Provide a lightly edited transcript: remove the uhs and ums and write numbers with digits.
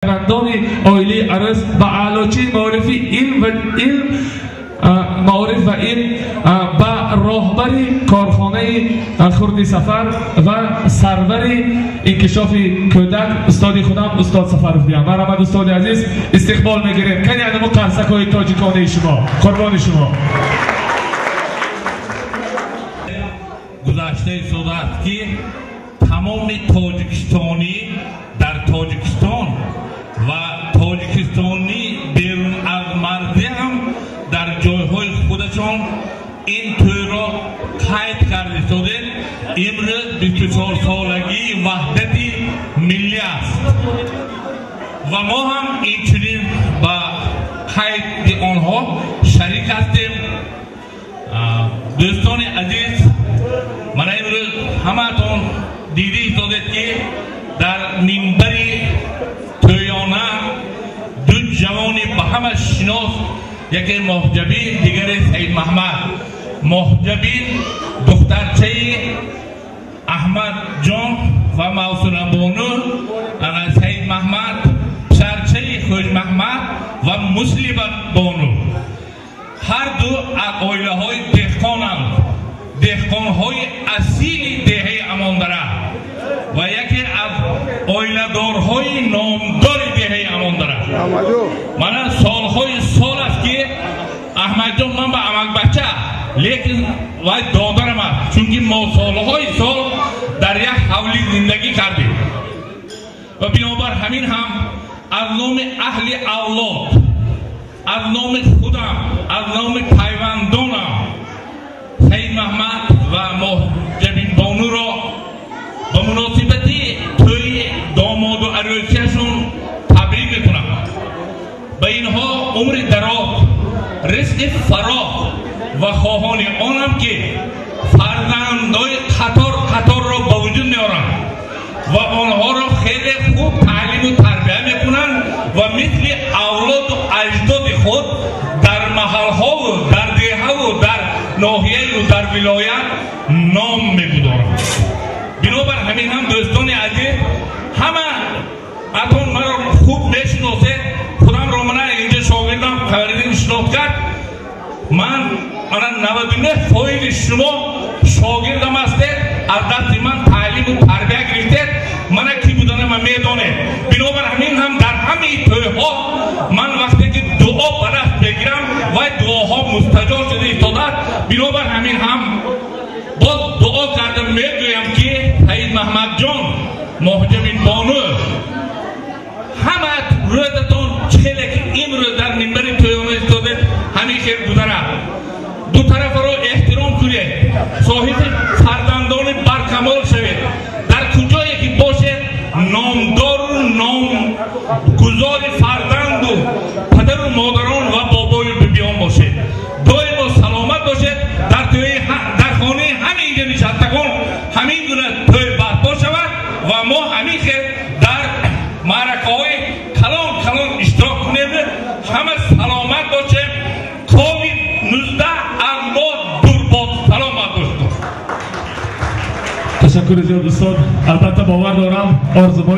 Пайвандони оилаи арӯс ба аълочии маорифи илм ва илм, маориф ва илм, ба роҳбари корхонаи хурди Сафар ва сарвари инкишофи кӯдак, устоди худам, устод Сафаров диям. Марҳамат, устоди азиз, истиқбол мегирем. Кани анамо қарсакҳои тоҷиконаи шумо, қурбони шумо. Гузашта истодааст, ки тамоми тоҷикистонӣ дар Тоҷикистон ва тоҷикистонӣ берун аз марзе ҳам дар ҷойҳои худашон ин тӯйро қайд карда истодед. Имрӯз 24-солагии ваҳдати миллӣ аст ва мо ҳам инчунин ба қайди онҳо шарик ҳастем. Дӯстони азиз, мана имрӯз ҳамаатон дида истодед, ки дар минбари тӯёна ду ҷавони ба ҳама шинос, яке Моҳҷабин, дигаре Саидмаҳмад. Моҳҷабин духтарчаи Аҳмадҷон ва Мавсунабону, ана Саидмаҳмад писарчаи Хӯҷмаҳмад ва Муслимабону. Ҳар ду аз оилаҳои деҳқонанд, деҳқонҳои асили деҳаи Амондара ва яке аз оиладорҳои номдори деҳаи Амондара. Мана солҳои сол аст, ки Аҳмадҷон ман ба амакбача, лекин вай додарам аст, чунки мо солҳои сол дар як ҳавлӣ зиндагӣ кардем ва бинобар ҳамин ҳам аз номи аҳли авлод, аз номи худам, аз номи пайвандонам Саидмаҳмад ва Моҳҷабинбонуро ба муносибати тӯйи домоду арӯсияшон табрик мекунам. Ба инҳо умри дароз, ризқи фарох ва хоҳони онам, ки фарзандои қатор қаторро ба вуҷуд меоранд ва онҳоро хеле хуб таълиму тарбия мекунанд ва мисли авлоду аҷдоди худ дар маҳалҳову дар деҳаву дар ноҳияю дар вилоят ном мегузоранд. Бинобар ҳамин ҳам, дӯстони азиз, ҳама атон маро хуб мешиносед. Худамро мана инҷа шогирдам Қаваридин шинос кард. Ман мана 99% шумо шогирдам ҳастед, аз дасти ман таълиму тарбия гирифтед, мана кӣ буданама медонед. Бинобар ҳамин ҳам дар ҳамаи тӯйҳо ман вақте ки дуо ба даст мегирам, вай дуоҳо мустаҷоб шуда истодааст. Бинобар ҳамин ҳам боз дуо карда мегӯям, ки Саид Маҳмадҷон, Моҳҷабинбону, ҳама рӯзатон хеле ки имрӯз дар минбари тӯёна истодед, ҳамин хел гузарад. Ду тарафаро эҳтиром кунед, соҳиби фарзандони баркамол шавед, дар куҷое ки бошед, номдору номгузори фарзанду падару модарон ва бобою бибиён бошед. Доимо саломат бошед. Дар хонаи ҳамин инҷа нишастагон ҳамин гуна тӯй барпо шавад ва мо ҳамин хел дар маъракаҳои калон калон иштирок кунем. Ҳама саломат бошем. Ковид 19 аз мо дур бод. Саломат бошед. Ташаккури зиёд, устод. Албатта, бовар дорам, орзуҳои